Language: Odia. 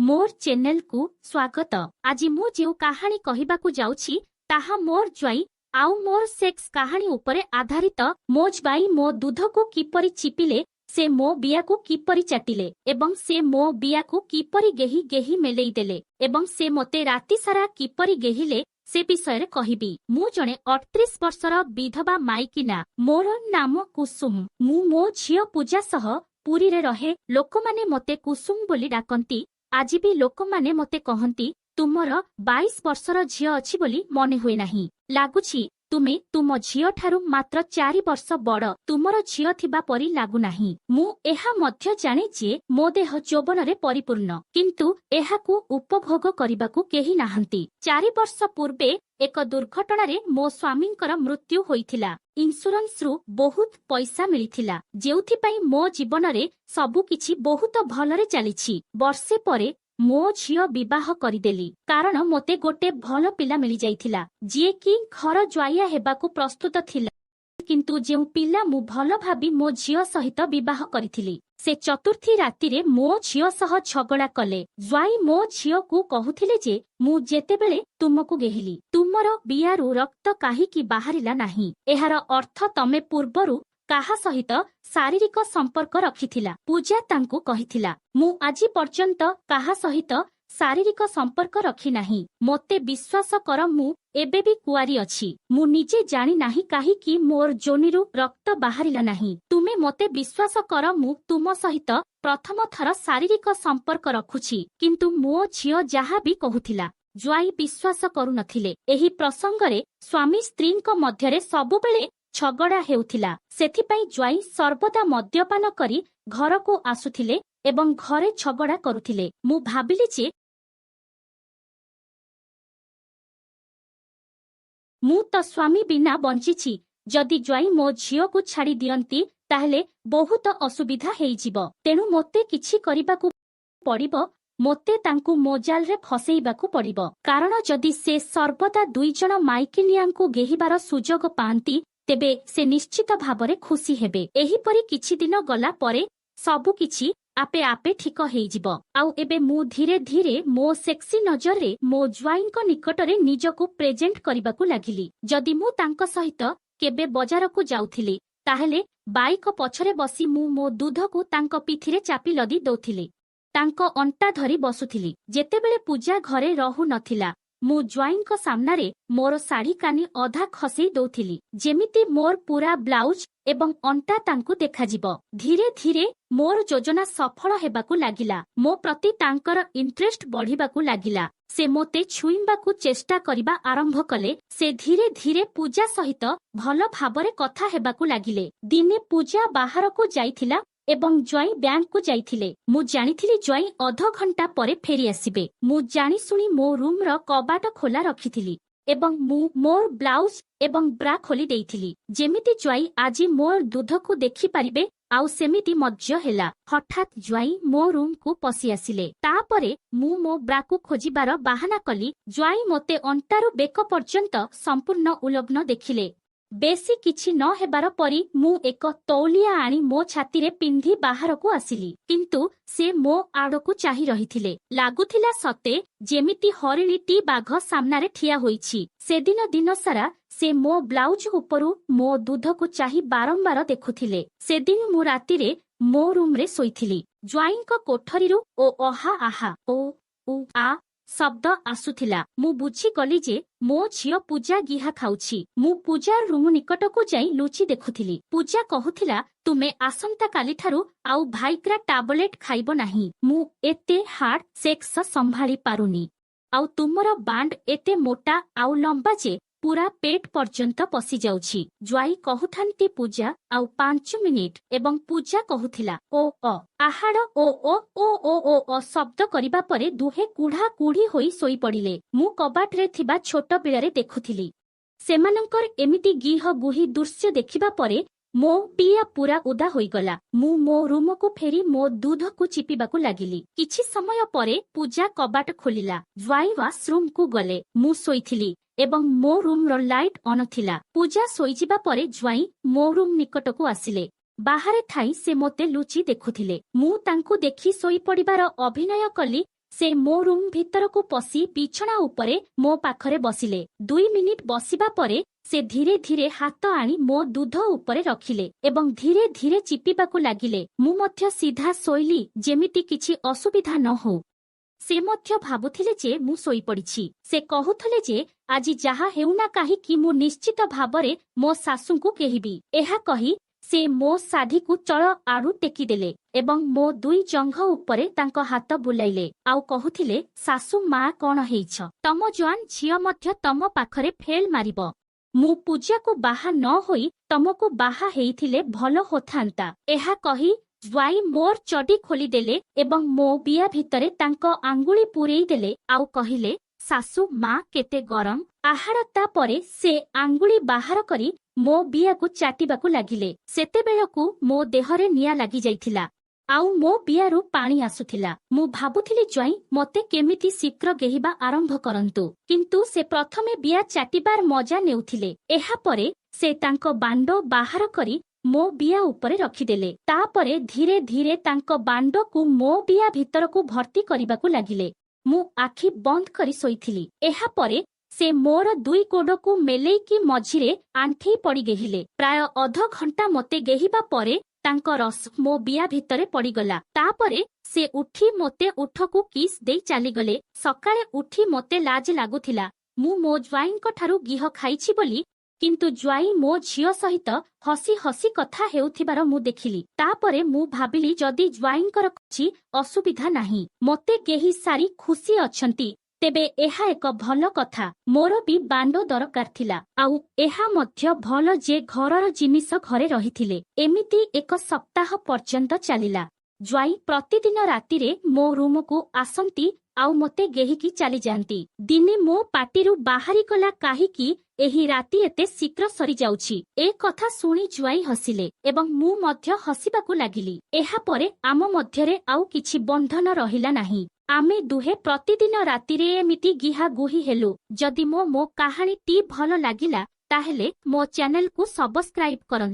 ମୋର ଚ୍ୟାନେଲକୁ ସ୍ୱାଗତ। ଆଜି ମୁଁ ଯେଉଁ କାହାଣୀ କହିବାକୁ ଯାଉଛି, ତାହା ମୋର ଜ୍ୱାଇଁ ଆଉ ମୋର ସେକ୍ସ କାହାଣୀ ଉପରେ ଆଧାରିତ। ମୋ ଜ୍ୱାଇଁ ମୋ ଦୁଧକୁ କିପରି ଚିପିଲେ, ସେ ମୋ ବିଆକୁ କିପରି ଚାଟିଲେ ଏବଂ ସେ ମୋ ବିଆକୁ କିପରି ଗେହି ଗେହି ମେଲେଇ ଦେଲେ ଏବଂ ସେ ମୋତେ ରାତି ସାରା କିପରି ଗେହିଲେ, ସେ ବିଷୟରେ କହିବି। ମୁଁ ଜଣେ 38 ବର୍ଷର ବିଧବା ମାଇକିନା। ମୋର ନାମ କୁସୁମ। ମୁଁ ମୋ ଝିଅ ପୂଜା ସହ ପୁରୀରେ ରହେ। ଲୋକମାନେ ମୋତେ କୁସୁମ ବୋଲି ଡାକନ୍ତି। ଆଜି ବି ଲୋକମାନେ ମୋତେ କହନ୍ତି, ତୁମର 22 ବର୍ଷର ଝିଅ ଅଛି ବୋଲି ମନେ ହୁଏ ନାହିଁ, ଲାଗୁଛି ତୁମେ ତୁମ ଝିଅଠାରୁ ମାତ୍ର 4 ବର୍ଷ ବଡ଼, ତୁମର ଝିଅ ଥିବା ପରି ଲାଗୁନାହିଁ। ମୁଁ ଏହା ମଧ୍ୟ ଜାଣେ ଯେ ମୋ ଦେହ ଯୌବନରେ ପରିପୂର୍ଣ୍ଣ, କିନ୍ତୁ ଏହାକୁ ଉପଭୋଗ କରିବାକୁ କେହି ନାହାନ୍ତି। 4 ବର୍ଷ ପୂର୍ବେ ଏକ ଦୁର୍ଘଟଣାରେ ମୋ ସ୍ୱାମୀଙ୍କର ମୃତ୍ୟୁ ହୋଇଥିଲା। ଇନ୍ସୁରାନ୍ସରୁ ବହୁତ ପଇସା ମିଳିଥିଲା, ଯେଉଁଥିପାଇଁ ମୋ ଜୀବନରେ ସବୁକିଛି ବହୁତ ଭଲରେ ଚାଲିଛି। ବର୍ଷେ ପରେ ମୋ ଝିଅ ବିବାହ କରିଦେଲି, କାରଣ ମୋତେ ଗୋଟେ ଭଲ ପିଲା ମିଳିଯାଇଥିଲା, ଯିଏକି ଘର ଜ୍ୱାଇଆ ହେବାକୁ ପ୍ରସ୍ତୁତ ଥିଲା। କିନ୍ତୁ ଯେଉଁ ପିଲା ମୁଁ ଭଲ ଭାବି ମୋ ଝିଅ ସହିତ ବିବାହ କରିଥିଲି, ସେ ଚତୁର୍ଥୀ ରାତିରେ ମୋ ଝିଅ ସହ ଝଗଡ଼ା କଲେ। ଜ୍ୱାଇଁ ମୋ ଝିଅକୁ କହୁଥିଲେ ଯେ ମୁଁ ଯେତେବେଳେ ତୁମକୁ ଗେହିଲି, ତୁମର ବିଆରୁ ରକ୍ତ କାହିଁକି ବାହାରିଲା ନାହିଁ? ଏହାର ଅର୍ଥ ତମେ ପୂର୍ବରୁ କାହା ସହିତ ଶାରୀରିକ ସମ୍ପର୍କ ରଖିଥିଲା। ପୂଜା ତାଙ୍କୁ କହିଥିଲା, ମୁଁ ଆଜି ପର୍ଯ୍ୟନ୍ତ କାହା ସହିତ ଶାରୀରିକ ସମ୍ପର୍କ ରଖିନାହିଁ। ମୋତେ ବିଶ୍ୱାସ କର, ମୁଁ ଏବେ ବି କୁଆରୀ ଅଛି। ମୁଁ ନିଜେ ଜାଣି ନାହିଁ କାହିଁକି ମୋର ଯୋନିରୁ ରକ୍ତ ବାହାରିଲା ନାହିଁ। ତୁମେ ମୋତେ ବିଶ୍ୱାସ କର, ମୁଁ ତୁମ ସହିତ ପ୍ରଥମ ଥର ଶାରୀରିକ ସମ୍ପର୍କ ରଖୁଛି। କିନ୍ତୁ ମୋ ଝିଅ ଯାହା ବି କହୁଥିଲା, ଜ୍ୱାଇଁ ବିଶ୍ୱାସ କରୁନଥିଲେ। ଏହି ପ୍ରସଙ୍ଗରେ ସ୍ୱାମୀ ସ୍ତ୍ରୀଙ୍କ ମଧ୍ୟରେ ସବୁବେଳେ ଝଗଡ଼ା ହେଉଥିଲା। ସେଥିପାଇଁ ଜ୍ୱାଇଁ ସର୍ବଦା ମଦ୍ୟପାନ କରି ଘରକୁ ଆସୁଥିଲେ ଏବଂ ଘରେ ଝଗଡ଼ା କରୁଥିଲେ। ମୁଁ ଭାବିଲି ଯେ ମୁଁ ତ ସ୍ୱାମୀ ବିନା ବଞ୍ଚିଛି, ଯଦି ଜ୍ୱାଇଁ ମୋ ଝିଅକୁ ଛାଡ଼ି ଦିଅନ୍ତି, ତାହେଲେ ବହୁତ ଅସୁବିଧା ହେଇଯିବ। ତେଣୁ ମୋତେ କିଛି କରିବାକୁ ପଡ଼ିବ। ମୋତେ ତାଙ୍କୁ ମୋ ଜାଲରେ ଫସେଇବାକୁ ପଡ଼ିବ, କାରଣ ଯଦି ସେ ସର୍ବଦା ଦୁଇଜଣ ମାଇକିନିଆଙ୍କୁ ଗେହିବାର ସୁଯୋଗ ପାଆନ୍ତି, ତେବେ ସେ ନିଶ୍ଚିତ ଭାବରେ ଖୁସି ହେବେ। ଏହିପରି କିଛି ଦିନ ଗଲା ପରେ ସବୁକିଛି ଆପେ ଆପେ ଠିକ ହେଇଯିବ। ଆଉ ଏବେ ମୁଁ ଧୀରେ ଧୀରେ ମୋ ସେକ୍ସି ନଜରରେ ମୋ ଜ୍ୱାଇଁଙ୍କ ନିକଟରେ ନିଜକୁ ପ୍ରେଜେଣ୍ଟ କରିବାକୁ ଲାଗିଲି। ଯଦି ମୁଁ ତାଙ୍କ ସହିତ କେବେ ବଜାରକୁ ଯାଉଥିଲି, ତାହେଲେ ବାଇକ ପଛରେ ବସି ମୁଁ ମୋ ଦୁଧକୁ ତାଙ୍କ ପିଠିରେ ଚାପି ଲଦି ଦଉଥିଲି। ତାଙ୍କ ଅଣ୍ଟା ଧରି ବସୁଥିଲି। ଯେତେବେଳେ ପୂଜା ଘରେ ରହୁନଥିଲା, ମୁଁ ଜ୍ୱାଇଁଙ୍କ ସାମ୍ନାରେ ମୋର ଶାଢ଼ୀ କାନି ଅଧା ଖସେଇ ଦଉଥିଲି, ଯେମିତି ମୋର ପୁରା ବ୍ଲାଉଜ ଏବଂ ଅଣ୍ଟା ତାଙ୍କୁ ଦେଖାଯିବ। ଧୀରେ ଧୀରେ ମୋର ଯୋଜନା ସଫଳ ହେବାକୁ ଲାଗିଲା। ମୋ ପ୍ରତି ତାଙ୍କର ଇଣ୍ଟରେଷ୍ଟ ବଢିବାକୁ ଲାଗିଲା। ସେ ମୋତେ ଛୁଇଁବାକୁ ଚେଷ୍ଟା କରିବା ଆରମ୍ଭ କଲେ। ସେ ଧୀରେ ଧୀରେ ପୂଜା ସହିତ ଭଲ ଭାବରେ କଥା ହେବାକୁ ଲାଗିଲେ। ଦିନେ ପୂଜା ବାହାରକୁ ଯାଇଥିଲା ଏବଂ ଜ୍ୱାଇଁ ବ୍ୟାଙ୍କକୁ ଯାଇଥିଲେ। ମୁଁ ଜାଣିଥିଲି ଜ୍ୱାଇଁ ଅଧଘଣ୍ଟା ପରେ ଫେରି ଆସିବେ। ମୁଁ ଜାଣିଶୁଣି ମୋ ରୁମର କବାଟ ଖୋଲା ରଖିଥିଲି ଏବଂ ମୁଁ ମୋର ବ୍ଲାଉଜ ଏବଂ ବ୍ରା ଖୋଲି ଦେଇଥିଲି, ଯେମିତି ଜ୍ୱାଇଁ ଆଜି ମୋର ଦୁଧକୁ ଦେଖିପାରିବେ। ଆଉ ସେମିତି ମଧ୍ୟ ହେଲା। ହଠାତ୍ ଜ୍ୱାଇଁ ମୋ ରୁମକୁ ପଶି ଆସିଲେ। ତାପରେ ମୁଁ ମୋ ବ୍ରାକୁ ଖୋଜିବାର ବାହାନା କଲି। ଜ୍ୱାଇଁ ମୋତେ ଅଣ୍ଟାରୁ ବେକ ପର୍ଯ୍ୟନ୍ତ ସମ୍ପୂର୍ଣ୍ଣ ଉଲଗ୍ନ ଦେଖିଲେ। ବେଶୀ କିଛି ନ ହେବାର ପରି ମୁଁ ଏକ ତଉଲିଆ ଆଣି ମୋ ଛାତିରେ ପିନ୍ଧି ବାହାରକୁ ଆସିଲି। କିନ୍ତୁ ସେ ମୋ ଆଡ଼କୁ ଚାହିଁ ରହିଥିଲେ। ଲାଗୁଥିଲା ସତେ ଯେମିତି ହରିଣୀଟି ବାଘ ସାମ୍ନାରେ ଠିଆ ହୋଇଛି। ସେଦିନ ଦିନସାରା ସେ ମୋ ବ୍ଲାଉଜ ଉପରୁ ମୋ ଦୁଧକୁ ଚାହିଁ ବାରମ୍ବାର ଦେଖୁଥିଲେ। ସେଦିନ ମୁଁ ରାତିରେ ମୋ ରୁମରେ ଶୋଇଥିଲି। ଜ୍ୱାଇଁଙ୍କ କୋଠରୀରୁ ଓ ଅହା ଆହା ଓ ଉ ଆ ଶବ୍ଦ ଆସୁଥିଲା। ମୁଁ ବୁଝିଗଲି ଯେ ମୋ ଝିଅ ପୂଜା ଗିହା ଖାଉଛି। ମୁଁ ପୂଜା ରୁମ ନିକଟକୁ ଯାଇ ଲୁଚି ଦେଖୁଥିଲି। ପୂଜା କହୁଥିଲା, ତୁମେ ଆସନ୍ତାକାଲିଠାରୁ ଆଉ ଭାଇଗ୍ରା ଟାବଲେଟ ଖାଇବ ନାହିଁ। ମୁଁ ଏତେ ହାର୍ଡ ସେକ୍ସ ସମ୍ଭାଳି ପାରୁନି। ଆଉ ତୁମର ବାଣ୍ଡ ଏତେ ମୋଟା ଆଉ ଲମ୍ବା ଯେ ପୁରା ପେଟ ପର୍ଯ୍ୟନ୍ତ ପଶିଯାଉଛି। ଜ୍ୱାଇଁ କହୁଥାନ୍ତି, ପୂଜା, ଆଉ 5 ମିନିଟ, ଏବଂ ପୂଜା କହୁଥିଲା, ଓ ଅ ଆହାଡ଼ ଓ ଓ ଓ ଓ ଓ ଅ ଶବ୍ଦ କରିବା ପରେ ଦୁହେଁ କୁଢା କୁଢି ହୋଇ ଶୋଇପଡ଼ିଲେ। ମୁଁ କବାଟରେ ଥିବା ଛୋଟ ବିଳରେ ଦେଖୁଥିଲି। ସେମାନଙ୍କର ଏମିତି ଗିହ ଗୁହି ଦୃଶ୍ୟ ଦେଖିବା ପରେ ମୋ ବିଆ ପୁରା ଓଦା ହୋଇଗଲା। ମୁଁ ମୋ ରୁମକୁ ଫେରି ମୋ ଦୁଧକୁ ଚିପିବାକୁ ଲାଗିଲି। କିଛି ସମୟ ପରେ ପୂଜା କବାଟ ଖୋଲିଲା। ଜ୍ୱାଇଁ ୱାସରୁମକୁ ଗଲେ। ମୁଁ ଶୋଇଥିଲି ଏବଂ ମୋ ରୁମର ଲାଇଟ୍ ଅନ୍ ଥିଲା। ପୂଜା ଶୋଇଯିବା ପରେ ଜ୍ୱାଇଁ ମୋ ରୁମ ନିକଟକୁ ଆସିଲେ। ବାହାରେ ଥାଇ ସେ ମୋତେ ଲୁଚି ଦେଖୁଥିଲେ। ମୁଁ ତାଙ୍କୁ ଦେଖି ଶୋଇପଡ଼ିବାର ଅଭିନୟ କଲି। ସେ ମୋ ରୁମ୍ ଭିତରକୁ ପଶି ବିଛଣା ଉପରେ ମୋ ପାଖରେ ବସିଲେ। 2 ମିନିଟ୍ ବସିବା ପରେ ସେ ଧୀରେ ଧୀରେ ହାତ ଆଣି ମୋ ଦୁଧ ଉପରେ ରଖିଲେ ଏବଂ ଧୀରେ ଧୀରେ ଚିପିବାକୁ ଲାଗିଲେ। ମୁଁ ମଧ୍ୟ ସିଧା ଶୋଇଲି, ଯେମିତି କିଛି ଅସୁବିଧା ନ ହଉ। ସେ ମଧ୍ୟ ଭାବୁଥିଲେ ଯେ ମୁଁ ଶୋଇପଡ଼ିଛି। ସେ କହୁଥିଲେ ଯେ ଆଜି ଯାହା ହେଉନା କାହିଁକି ମୁଁ ନିଶ୍ଚିତ ଭାବରେ ମୋ ଶାଶୁଙ୍କୁ ଗେହିବି। ଏହା କହି ସେ ମୋ ଶାଢ଼ୀକୁ ତଳ ଆଡ଼ୁ ଟେକିଦେଲେ ଏବଂ ମୋ ଦୁଇ ଜଙ୍ଘ ଉପରେ ତାଙ୍କ ହାତ ବୁଲାଇଲେ ଆଉ କହୁଥିଲେ, "ଶାଶୁ ମା, କଣ ହେଇଛ? ତମ ଜୋଆନ ଝିଅ ମଧ୍ୟ ତମ ପାଖରେ ଫେଲ୍ ମାରିବ। ମୁଁ ପୂଜାକୁ ବାହା ନ ହୋଇ ତମକୁ ବାହା ହେଇଥିଲେ ଭଲ ହୋଇଥାନ୍ତା।" ଏହା କହି ଜ୍ୱାଇଁ ମୋର ଚଡି ଖୋଲିଦେଲେ ଏବଂ ମୋ ବିଆ ଭିତରେ ତାଙ୍କ ଆଙ୍ଗୁଳି ପୂରେଇ ଦେଲେ ଆଉ କହିଲେ, "ଶାଶୁ ମା, କେତେ ଗରମ ଆହାଡ଼।" ତାପରେ ସେ ଆଙ୍ଗୁଳି ବାହାର କରି ମୋ ବିଆକୁ ଚାଟିବାକୁ ଲାଗିଲେ। ସେତେବେଳକୁ ମୋ ଦେହରେ ନିଆଁ ଲାଗିଯାଇଥିଲା ଆଉ ମୋ ବିଆରୁ ପାଣି ଆସୁଥିଲା। ମୁଁ ଭାବୁଥିଲି ଜ୍ୱାଇଁ ମତେ କେମିତି ଶୀଘ୍ର ଗେହିବା ଆରମ୍ଭ କରନ୍ତୁ, କିନ୍ତୁ ସେ ପ୍ରଥମେ ବିଆ ଚାଟିବାର ମଜା ନେଉଥିଲେ। ଏହାପରେ ସେ ତାଙ୍କ ବାଣ୍ଡ ବାହାର କରି ମୋ ବିଆ ଉପରେ ରଖିଦେଲେ। ତାପରେ ଧୀରେ ଧୀରେ ତାଙ୍କ ବାଣ୍ଡକୁ ମୋ ବିଆ ଭିତରକୁ ଭର୍ତ୍ତି କରିବାକୁ ଲାଗିଲେ। ମୁଁ ଆଖି ବନ୍ଦ କରି ଶୋଇଥିଲି। ଏହାପରେ ସେ ମୋର ଦୁଇ ଗୋଡକୁ ମେଲେଇକି ମଝିରେ ଆଣ୍ଠେଇ ପଡି ଗେହିଲେ। ପ୍ରାୟ ଅଧ ଘଣ୍ଟା ମତେ ଗେହିବା ପରେ ତାଙ୍କ ରସ ମୋ ବିଆ ଭିତରେ ପଡିଗଲା। ତାପରେ ସେ ଉଠି ମୋତେ ଓଠକୁ କିସ୍ ଦେଇ ଚାଲିଗଲେ। ସକାଳେ ଉଠି ମତେ ଲାଜ ଲାଗୁଥିଲା ମୁଁ ମୋ ଜ୍ୱାଇଁଙ୍କ ଠାରୁ ଗିହ ଖାଇଛି ବୋଲି। କିନ୍ତୁ ଜ୍ୱାଇଁ ମୋ ଝିଅ ସହିତ ହସି ହସି କଥା ହେଉଥିବାର ମୁଁ ଦେଖିଲି। ତାପରେ ମୁଁ ଭାବିଲି, ଯଦି ଜ୍ୱାଇଁଙ୍କର କିଛି ଅସୁବିଧା ନାହିଁ, ମତେ ଗେହି ସାରି ଖୁସି ଅଛନ୍ତି, ତେବେ ଏହା ଏକ ଭଲ କଥା। ମୋର ବି ବାଣ୍ଡ ଦରକାର ଥିଲା ଆଉ ଏହା ମଧ୍ୟ ଭଲ ଯେ ଘରର ଜିନିଷ ଘରେ ରହିଥିଲେ। ଏମିତି ଏକ ସପ୍ତାହ ପର୍ଯ୍ୟନ୍ତ ଚାଲିଲା। ଜ୍ୱାଇଁ ପ୍ରତିଦିନ ରାତିରେ ମୋ ରୁମକୁ ଆସନ୍ତି ଆଉ ମତେ ଗେହିକି ଚାଲିଯାଆନ୍ତି। ଦିନେ ମୋ ପାଟିରୁ ବାହାରିଗଲା, "କାହିଁକି ଏହି ରାତି ଏତେ ଶୀଘ୍ର ସରିଯାଉଛି?" ଏ କଥା ଶୁଣି ଜ୍ୱାଇଁ ହସିଲେ ଏବଂ ମୁଁ ମଧ୍ୟ ହସିବାକୁ ଲାଗିଲି। ଏହାପରେ ଆମ ମଧ୍ୟରେ ଆଉ କିଛି ବନ୍ଧନ ରହିଲା ନାହିଁ। ଆମେ ଦୁହେଁ ପ୍ରତିଦିନ ରାତିରେ ଏମିତି ଗିହା ଗୁହି ହେଲୁ। ଯଦି ମୋ କାହାଣୀଟି ଭଲ ଲାଗିଲା, ତାହେଲେ ମୋ ଚ୍ୟାନେଲକୁ ସବସ୍କ୍ରାଇବ କରନ୍ତୁ।